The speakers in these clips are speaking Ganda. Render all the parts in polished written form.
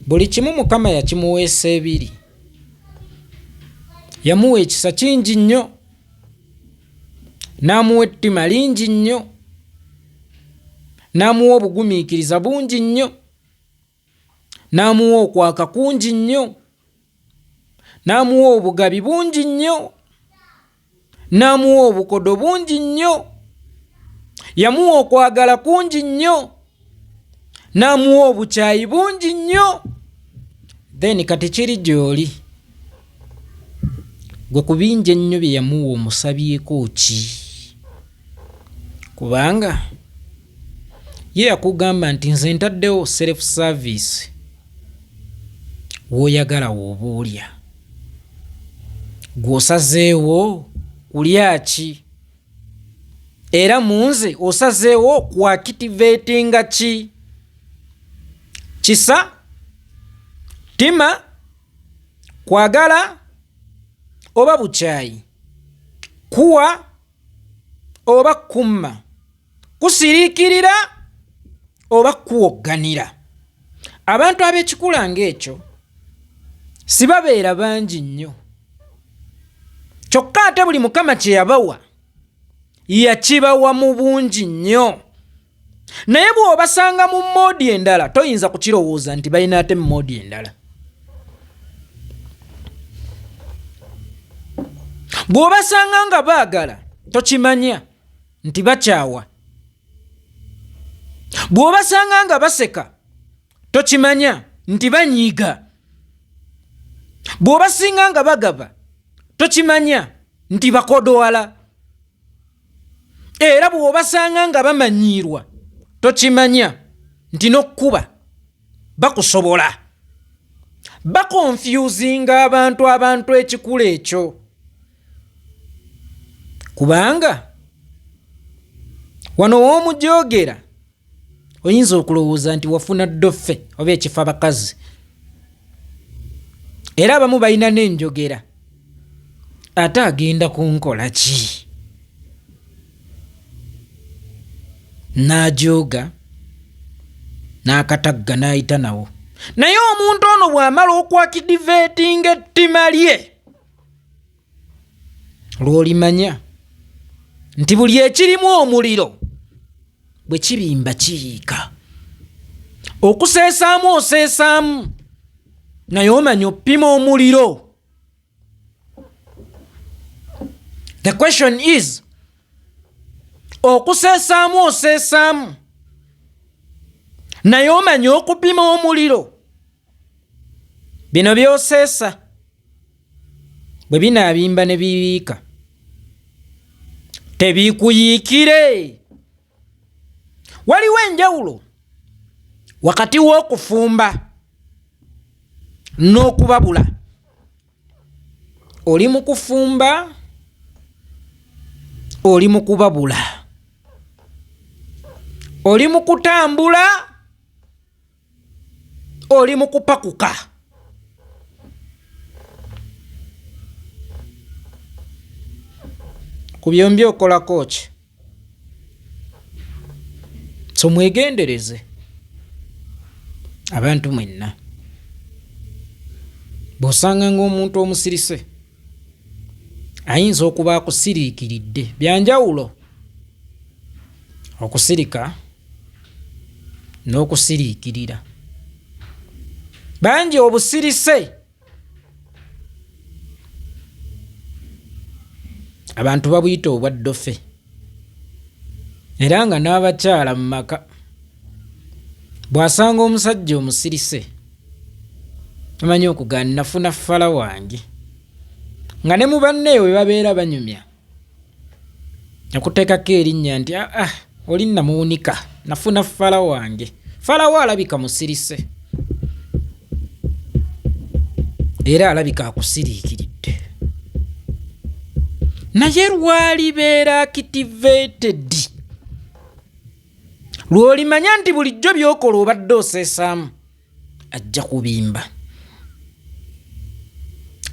Buli kimu Mukama yakimuweesa ebiri. Yamuwa ekisa kingi nnyo, n'amuwa ettima lingi nnyo, n'amuwa obugumiikiriza bungi nnyo, n'amuwa okwaka kungi nnyo, n'amuwa obugabi bungi nnyo, n'amuwa obukodo bungi nnyo, yamuwa okwagala kungi nnyo, n'amuwa obukyayi bungi nnyo. Then kati kiri gy'oli gwe ku bingi ennyo bye yamuwa omusabyeko ki? Kubanga ye yakugamba nti nze ntaddewo self service, w'oyagala w'oba olya. Gwe osazeewo kulya ki? Era mu nze osazeewo kwakitiveetinga ki? Kisa, ttima, kwagala oba bukyayi? Kuwa oba kumma? Kusiriikirira oba kuwogganira? Abantu ab'ekikula ng'ekyo sibabeera bangi nnyo, kyokka ate buli Mukama kye yabawa yakibawa mu bungi nnyo. Naye bw'obasanga mu moodi endala toyinza kukirowooza nti balina ate moodi endala. Bw'obasanga nga baagala tokimanya nti bakyawa. Bw'obasanga nga baseka tokimanya nti banyiiga. Bw'obasinga nga bagaba tokimanya nti bakodowala. Era bw'obasanga nga bamanyiirwa tokimanya nti n'okkuba bakusobola. Bakonfyuzinga abantu abantu ekikula ekyo, kubanga wano w'omujoogera oyinza okulowooza nti wafuna doffe oba ekifa bakazi. Era abamu balina n'enjogera, ate agenda kunkola ki? N'ajooga n'akatagga n'ayita nawo. Naye omuntu ono bw'amala okwakidiveetinga ettima lye, lw'olimanya nti buli ekirimu omuliro bwe kibimba kiyiika. Okuseesaamu oseesaamu, naye omanya opima omuliro. The question is, okuseesaamu oseesaamu, naye omanya okupima omuliro. Bino by'oseesa bwe binaabimba ne biyiika, tebikuyiikire. Waliwo enjawulo wakati w'okufumba n'okubabula. Oli mu kufumba, oli mu kubabula, oli mu kutambula, oli mu kupakuka. Ku byombi okolako ki? So mwegendereze abantu mwenna, bw'osanga ng'omuntu omusirise ayinza okuba akusiriikiridde. Bya njawulo okusirika n'okusiriikirira. Bangi obusirise abantu babuyita obwa ddofe, era nga n'abakyala mu maka bw'asanga omusajja omusirise bamanyi okugaana nafuna ffala wange, nga ne mu banne we babeera banyumya akuteekako erinnya nti aa ah, oli namuwunika nafuna ffala wange. Ffala wo alabika musirise era alabika akusiriikiridde, naye lwalibeera activated lw'olimanya nti bulijjo by'okola obadde oseesaamu, ajja kubimba,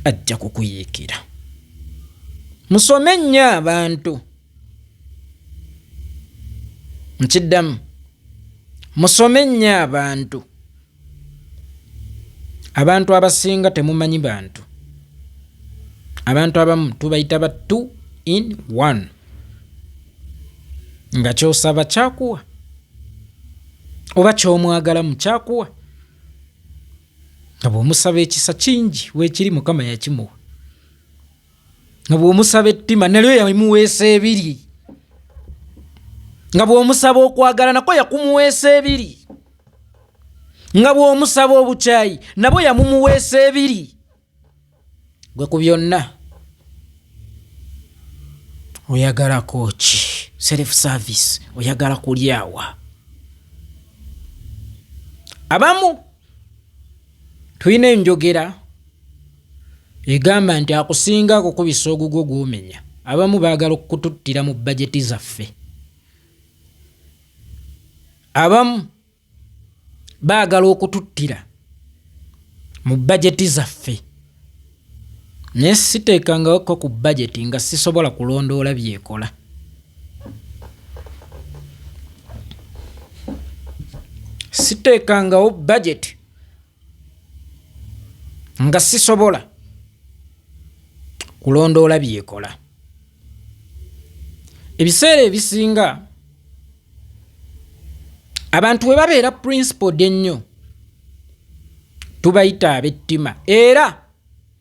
ajja kukuyiikira. Musome nnyo abantu. Nkiddamu, musome nnyo abantu. Abantu abasinga temumanyi bantu. Abantu abamu tubayita ba 2 in 1, nga kyosaba kyakuwa oba kyomwagalamu kyakuwa, nga bw'omusaba ekisa kingi weekiri Mukama yakimuwa, nga bw'omusaba ettima nalyo yamuweesa ebiri, nga bw'omusaba okwagala nako yakumuweesa ebiri, nga bw'omusaba obukyayi nabo yamumuweesa ebiri. Gwe ku byonna oyagalako ki? Self service, oyagala kulyawa? Abamu tulina enjogera egamba nti akusinga akukubisa ogugwo gwomenya. Abamu baagala okututtira mu bajeti zaffe, abamu baagala okututtira mu bajeti zaffe, naye siteekangawoko ku bajeti nga sisobola kulondoola byekola. Siteekangawo bajeti nga sisobola kulondoola byekola. Ebiseera ebisinga abantu bwe babeera principled ennyo tubayita ab'ettima, era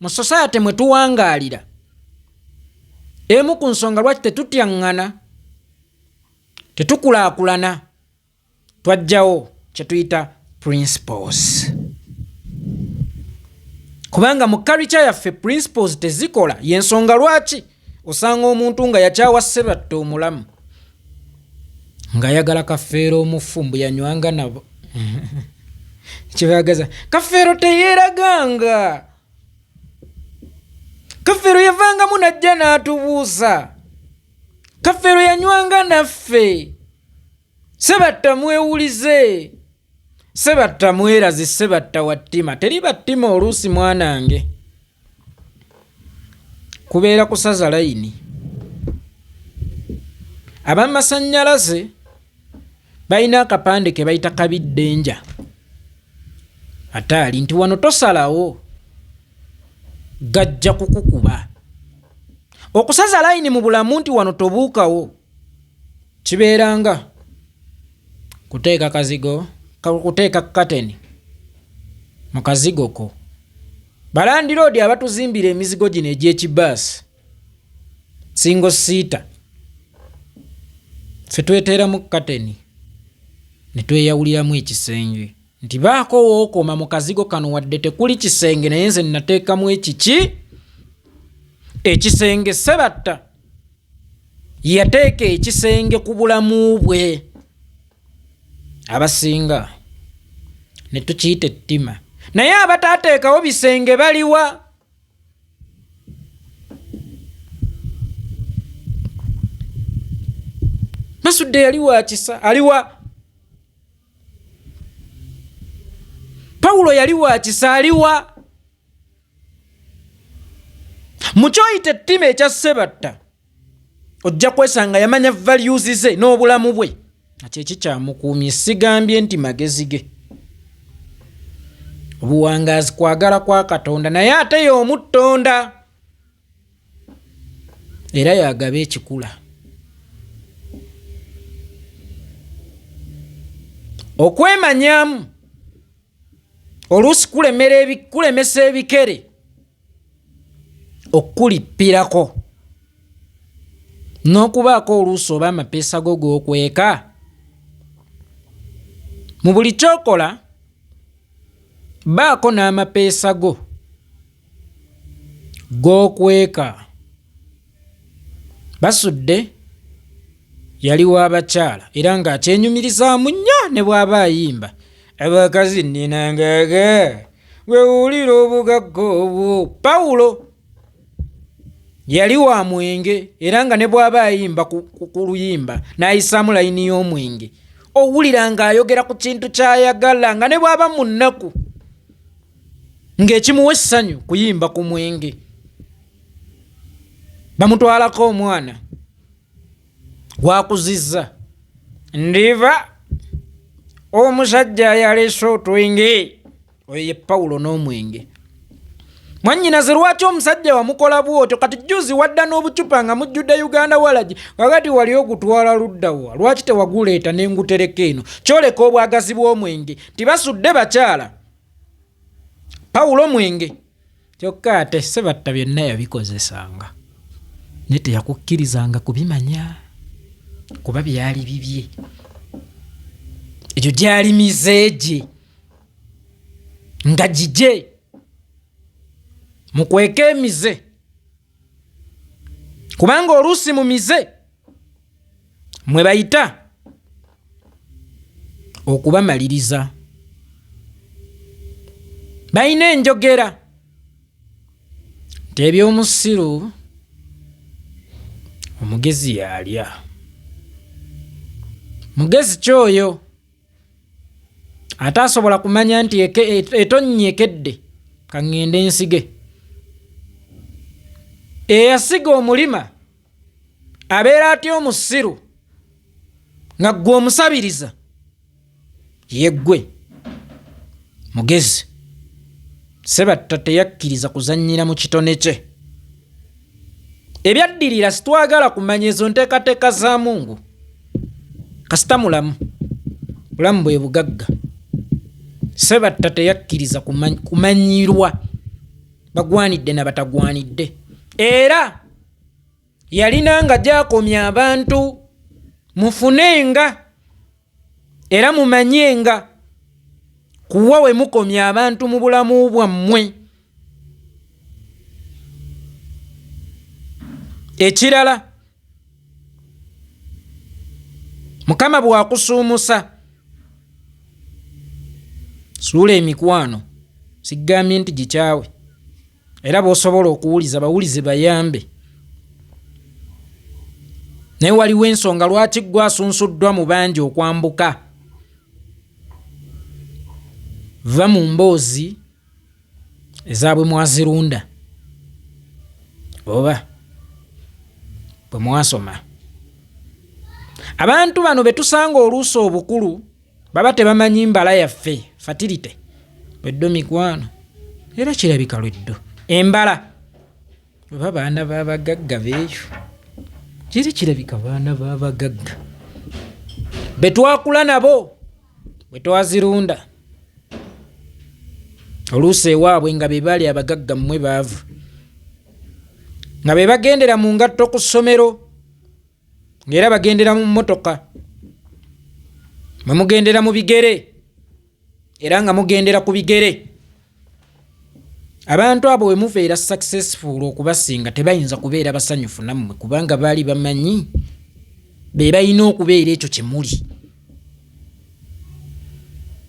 mu society mwe tuwangaalira emu ku nsonga lwaki tetutyaŋŋana, tetukulaakulana, twajjawo kye tuyita principles, kubanga mu culture yaffe principles tezikola. Y'ensonga lwaki osanga omuntu nga yakyawa Ssebatta omulamu ng'ayagala Kafeero omufu, mbu yanywanga nabo. Kibagaza Kafeero teyeeraganga, Kafeero yavangamu najja n'atubuuza, Kafeero yanywanga naffe. Sebatta mwewulize, Sebatta mwerazi, Sebatta wa ttima. Teri battima oluusi mwanange, kubeera kusaza layini. Abamasannyalaze balina akapande ke bayita kabiddenja, ate ali nti wano tosalawo, gajja kukukuba. Okusaza layini mu bulamu nti wano tobuukawo kibeeranga kuteeka kazigo, kuteeka kateni mu kazigo ko. Balandiroodi abatuzimbira emizigo gino egy'ekibaasi single seater, ffe tweteeramu kateni ne tweyawuliramu ekisenge nti baako wookoma mu kazigo kano, wadde tekuli kisenge naye nze nateekamu ekiki ekisenge. Sebatta yateeka ekisenge ku bulamu bwe, abasinga ne tukiyita ettima, naye abataateekawo bisenge baliwa? Masudde yali wa kisa, aliwa? Pawulo yali wa kisa, aliwa? Mu kyoyita ettima ekya Ssebatta ojja kwesanga yamanya values ze n'obulamu bwe, nga kyekikyamukuumye. Sigambye nti magezi ge, obuwangaazi kwagala kwa Katonda, naye ate y'omuttonda era yagaba ekikula. Okwemanyamu oluusi kulemesa ebikere okukulippirako n'okubaako oluusi oba amapeesa go g'okweka mu buli kyokola, baako n'amapeesa go g'okweka. Basudde yali wa bakyala era ng'akyenyumirizaamu nnyo ne bw'aba ayimba, abakazi nninangaga wewulira obugagga obwo. Pawulo yali wa mwenge era nga ne bw'aba ayimba ku luyimba n'ayisaamu layini y'omwenge, owulira ng'ayogera ku kintu ky'ayagala, nga ne bw'aba mu nnaku ng'ekimuwa essanyu kuyimba ku mwenge. Bamutwalako omwana gwakuzizza ndiva omusajja yalese otwenge. Oyo ye Pawulo n'omwenge. Mwannyinaze, lwaki omusajja wamukola bwotyo? Kati juzi wadda n'obucupa nga mujjudde Uganda walagi, kakati wali ogutwala luddawa? Lwaki tewaguleeta nengutereka eno? Kyoleka obwagazi bw'omwenge nti basudde bakyala. Pawulo mwenge. Kyokka ate Ssebatta byonna yabikozesanga naye teyakukkirizanga kubimanya kuba byali bibye. Egyo gyali mize gye nga gigye. Mukweke emize, kubanga oluusi mu mize mwe bayita okubamaliriza. Balina enjogera nti eby'omusiru omugezi yaalya. Mugezi ki oyo ate asobola kumanya nti etonnya ekedde kaŋŋende nsige? Eyasiga omulima abeera atya omusiru nga ggwe omusabiriza? Yeggwe mugezi. Ssebatta teyakkiriza kuzannyira mu kitone kye. Ebyaddirira sitwagala kumanya, ezo nteekateeka za Mungu. Kasita mulamu, bulamu bwe bugagga. Ssebatta teyakkiriza kumanyirwa bagwanidde na batagwanidde, era yalina nga gyakomya abantu. Mufunenga era mumanyenga kuwa we mukomya abantu mu bulamu bwammwe. Ekirala, Mukama bw'akusuumusa, suula emikwano. Sigambye nti gikyawe, era b'osobola okuwuliza bawulize bayambe, naye waliwo ensonga lwaki ggwe asunsuddwa mu bangi okwambuka. Va mu mboozi ezaabwe mwazirunda oba bwe mwasoma. Abantu bano be tusanga oluusi obukulu baba tebamanyi mbala yaffe, fertility lweddo mikwano, era kirabika lweddo embala oba baana b'abagagga beeyo kiri kirabika baana b'abagagga be twakula nabo bwe twazirunda oluusi ewaabwe nga be baali abagagga, mmwe baavu, nga be bagendera mu ngatto ku ssomero, ng'era bagendera mu mmotoka, mwe mugendera mu bigere, era nga mugendera ku bigere. Abantu abo we mubeera successful okubasinga, tebayinza kubeera basanyufu nammwe, kubanga baali bamanyi be balina okubeera ekyo kye muli,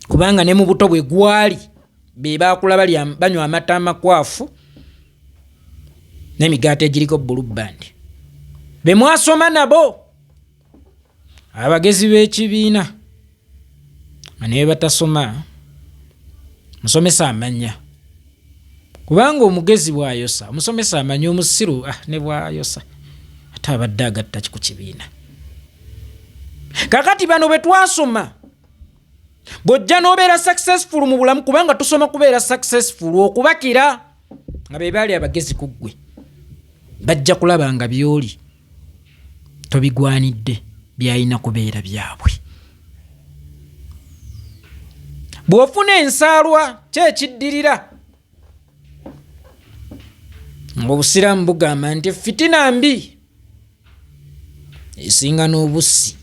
kubanga ne mu buto bwe gwali be baakula balya banywa amata amakwafu n'emigaati egiriko bbulubbandi. Be mwasoma nabo, abagezi b'ekibiina nga naye batasoma, musomesa amanya, kubanga omugezi bw'ayosa omusomesa amanya, omusiru ne bw'ayosa ate abadde agatta ki ku kibiina? Kakati bano bwe twasoma, bw'ojja n'obeera successful mu bulamu, kubanga tusoma kubeera successful okubakira, nga be baali abagezi ku ggwe, bajja kulaba nga by'oli tobigwanidde, byalina kubeera byabwe. Bw'ofuna ensaalwa, ki ekiddirira? Ng'obusiraamu bugamba nti fitina mbi esinga n'obussi.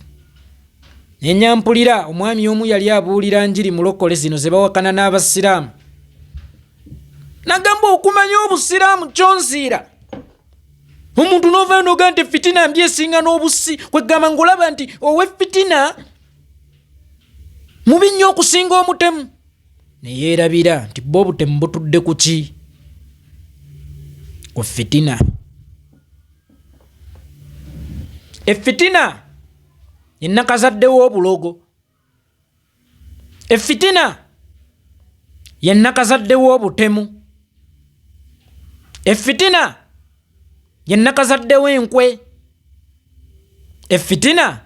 Nenyampulira omwami omu yali abuulira njiri mulokole zino ze bawakana n'abasiraamu, nagamba okumanya obusiraamu kyonziira omuntu n'ovayo nogaa nti fitina mbi esinga n'obussi, kwegamba ng'olaba nti ow'efitina mubi nnyo okusinga omutemu, neyeerabira nti bo obutemu butudde ku ki? Ku fitina. Efitina ye nnakazadde w'obulogo, efitina ye nnakazadde w'obutemu, efitina ye nnakazadde w'enkwe, efitina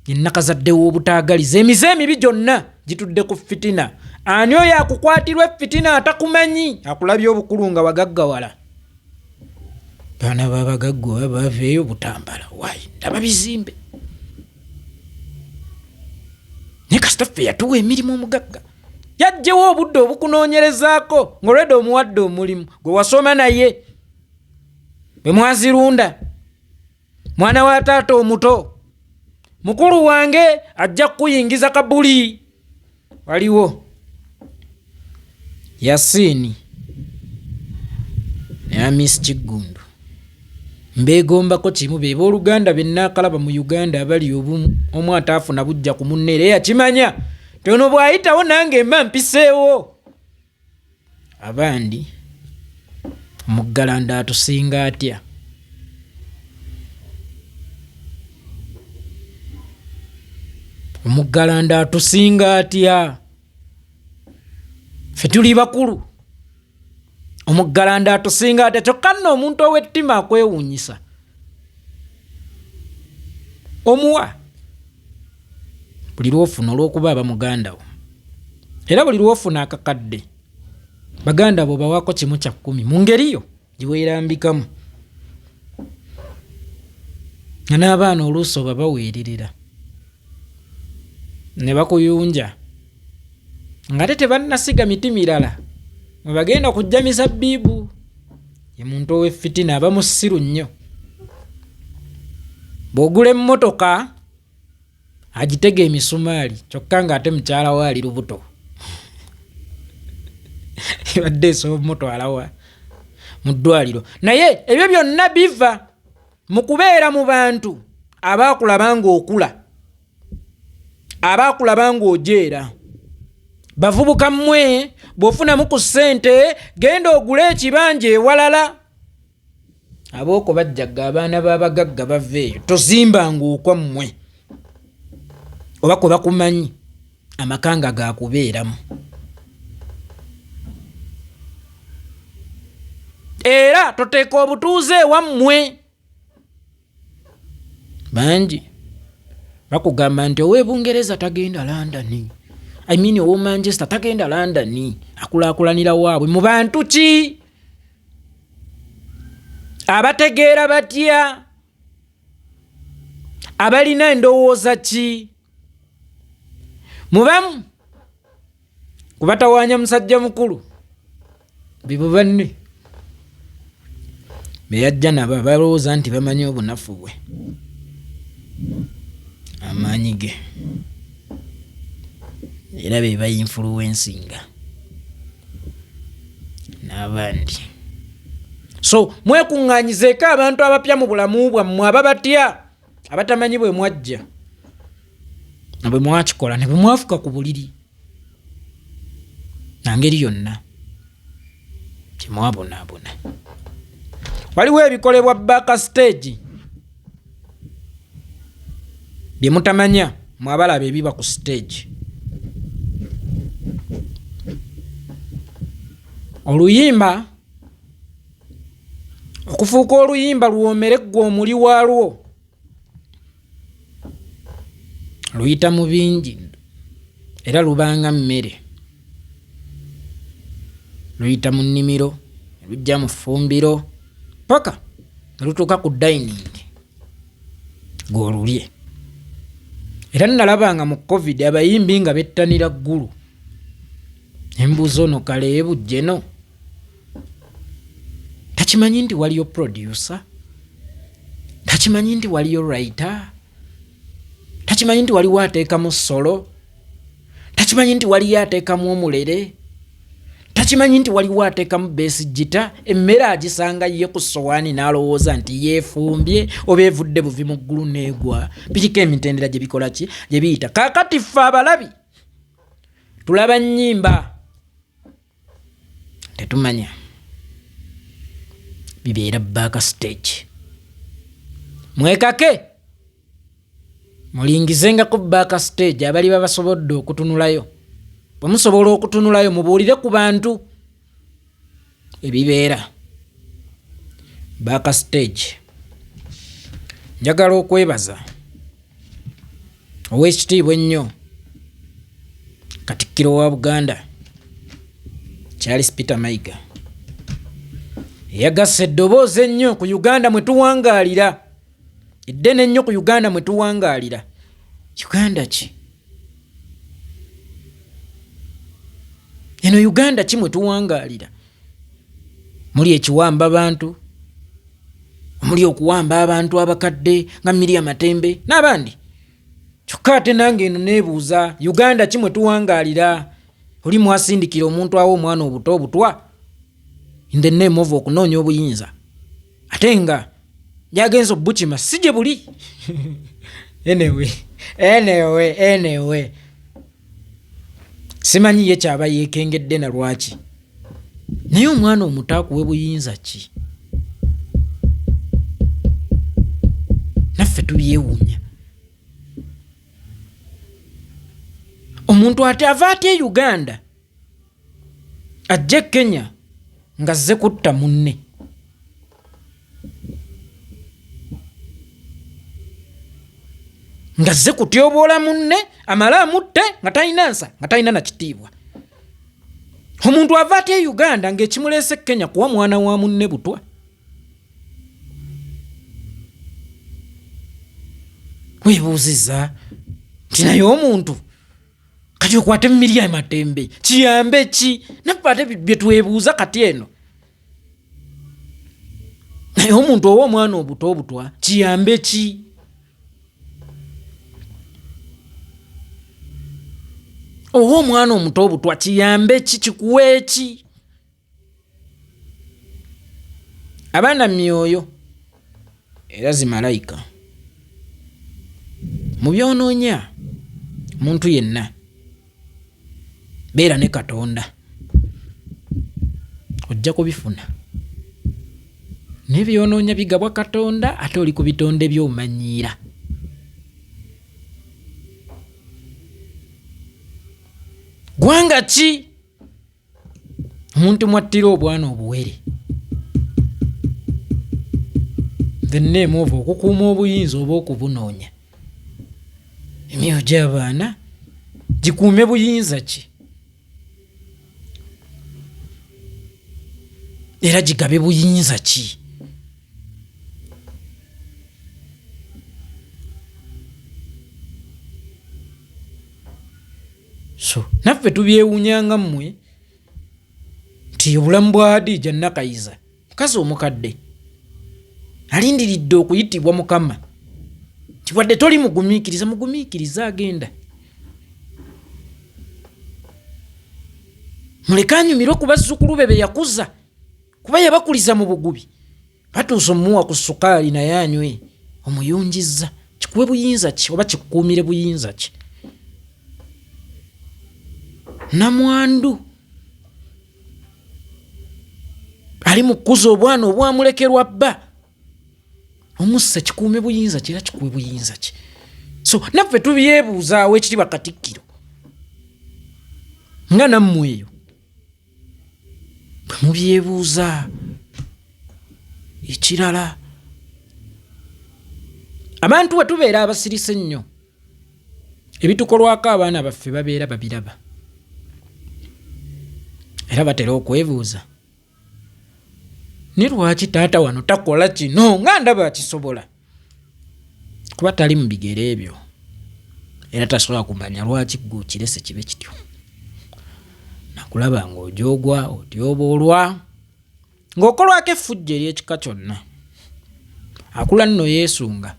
ye nnakazadde w'obutaagaliza, emize emibi gyonna. gitudde ku fitina. Ani oyo akukwatirwa efitina atakumanyi, akulabye obukulu nga wagaggawala? Baana babagagga oba baveeyo Butambala, wayi ndaba bizimbe, naye kasita ffe yatuwa emirimu. Omugagga yajjewo obudde obukunoonyerezaako ng'olwedde omuwadde omulimu gwe wasoma naye, bwe mwazirunda, mwana wa taata omuto, mukulu wange ajja kukuyingiza kabuli. Waliwo Yasiini ne Amis Kiggundu, mbeegombako kimu, be booluganda be nnaakalaba mu Uganda abali obumu, omu ataafuna bujja ku munne era yakimanya tono bw'ayitawo nange mba mpiseewo. Abandi omuggalanda atusinga atya? Omuggalanda atusinga atya? Ffe tuli bakulu, omuggalanda atusinga atya? Kyokka nno omuntu ow'ettima akwewuunyisa, omuwa buli lwofuna olw'okuba aba muganda wo, era buli lwofuna akakadde baganda bo bawaako 1/10 mu ngeri yo gyeweerambikamu, nga n'abaana oluusi oba baweererera ne bakuyunja ng'ate tebannasiga miti mirala mwe bagenda kujja mizabbiibu. Ye muntu ow'effitina aba musiru nnyo. Bw'ogula emmotoka agitega emisumaali, kyokka ng'ate mukyala we ali lubuto, ebadde esobola omutwala wa mu ddwaliro. Naye ebyo byonna biva mu kubeera mu bantu abaakulaba ng'okula, abaakulaba ng'ojeera. Bavubuka mmwe, bw'ofunamu ku ssente genda ogule ekibanja ewalala. Abooko bajjagga abaana b'abagagga bava eyo, tozimbanga okwammwe oba kwe bakumanyi amaka nga gakubeeramu. Era toteeka obutuuze ewammwe. Bangi bakugamba nti ow'e Bungereza tagenda London, I mean ow'e Manchester tagenda London, akulaakulanira waabwe. Mu bantu ki abategeera batya, abalina endowooza ki? Mubamu kubatawaanya musajja mukulu bibo banne beyajja nabo balowooza nti bamanyi obunafu bwe, amaanyi ge, era be bayinfuluwensinga n'abandi. So mwekuŋŋaanyizeeko abantu abapya mu bulamu bwammwe, ababatya, abatamanyi bwe mwajja na bwe mwakikola ne bwe mwafuka ku buliri na ngeri yonna temwabonaabona. Waliwo ebikolebwa back stage bye mutamanya mwabalaba ebiba ku stage. Oluyimba okufuuka oluyimba lwomere ggwe omuli waalwo luyita mu bingi, era lubanga mmere, luyita mu nnimiro, lujja mu ffumbiro paka ne lutuuka ku dining gw'olulye. Era nalabanga mu covid abayimbi nga bettanira ggulu, embuuza ono kaleebu jjeno takimanyi nti waliyo producer, takimanyi nti waliyo writer, takimanyi nti waliwo ateekamu solo, takimanyi nti waliyo ateekamu omulere, takimanyi nti waliwo ateekamu bass guitar. Emmere agisanga ye ku sowaani n'alowooza nti yeefumbye oba evudde buvi mu ggulu neegwa. Biriko emitendera gye bikola ki, gye biyita. Kaakati ffe abalabi tulaba nnyimba, tetumanya bibeera back stage. Mwekake mulingizengako back stage abali babasobodde okutunulayo. Bwe musobola okutunulayo mubuulire ku bantu ebibeera back stage. Njagala okwebaza ow'ekitiibwa ennyo Katikkiro wa Buganda Charles Peter Mayiga yagasse eddoboozi ennyo ku Uganda mwe tuwangaalira, eddene ennyo ku Uganda mwe tuwangaalira. Uganda ki eno? Uganda ki mwe tuwangaalira? Muli ekiwamba bantu, omuli okuwamba abantu abakadde nga Miria Matembe n'abandi. Kyokka ate nange eno neebuuza, Uganda ki mwe tuwangaalira? Oli mwasindikira omuntu awa omwana obuto obutwa in the name of okunoonya obuyinza, ate nga gyagenza obukima si gye buli. Anyway, anyway, anyway, simanyi ye kyaba yeekengedde na lwaki, naye omwana omuto akuwe buyinza ki? Naffe tubyewuunya. Omuntu ate ava atya e Uganda ajja e Kenya ng'azze kutta munne? Ng'azze kutyoboola munne amale amutte nga talina nsa, nga talina na kitiibwa. Omuntu ava atya e Uganda ng'ekimuleese Kenya kuwa mwana wa munne butwa? Weebuuzizza nti naye omuntu kati okwate Miria Matembe kiyambe ki? Naffe ate bye twebuuza kati eno, naye omuntu owa omwana obuto obutwa kiyambe ki? Owa omwana omuto obutwa kiyambe ki? Kikuwe ki? Abaana myoyo era zimalayika mu byonoonya. Omuntu yenna beera ne Katonda, ojja kubifuna. Naye byonoonya bigabwa Katonda, ate oli ku bitonde by'omanyiira. Gwanga ki omuntu mwattira obwana obuwere the name of okukuuma obuyinza oba okubunoonya? Emyoyo gy'abaana gikuume buyinza ki era gigabe buyinza ki? So naffe tubyewunyanga mmwe nti obulamu bwa Hadija Nakayiza, mukazi omukadde alindiridde okuyitibwa Mukama, nti wadde toli mugumiikiriza, mugumiikiriza, agenda muleke anyumirwe ku bazzukulu be be yakuza, kuba yabakuliza mu bugubi. Batuuse omuwa ku sukaali naye anywe, omuyungizza. Kikuwe buyinza ki oba kikukuumire buyinza ki? Namwandu ali mu kukuza obwana obwamulekerwa bba, omussa, kikuume buyinza ki era kikuwe buyinza ki? So naffe tubyebuuzaawo ekitiibwa Katikkiro nga nammwe eyo bwe mubyebuuza. Ekirala, abantu bwe tubeera abasirise ennyo, ebitukolwako abaana baffe babeera babiraba era batera okwebuuza, ne lwaki taata wano takola kino nga ndaba akisobola? Kuba tali mu bigere ebyo era tasobola kumanya lwaki gwe okirese kibe kityo, nakulaba ng'ojoogwa, otyoboolwa, ng'okolwako effujjo ery'ekika kyonna. Akula nno yeesunga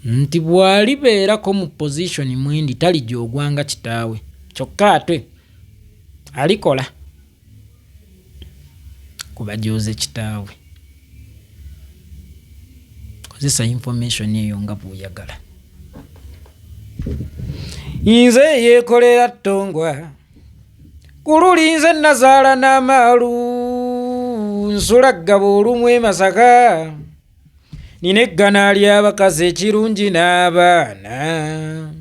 nti bw'alibeerako mu pozisoni mwendi talijoogwa nga kitaawe, kyokka ate alikola kubajooze kitaawe. Kozesa information eyo nga bw'oyagala. Nze yeekolera ttongwa ku luli, nze nazaala n'amaalu, nsula ggaba olumu e Masaka, nina eggana ly'abakazi ekirungi n'abaana.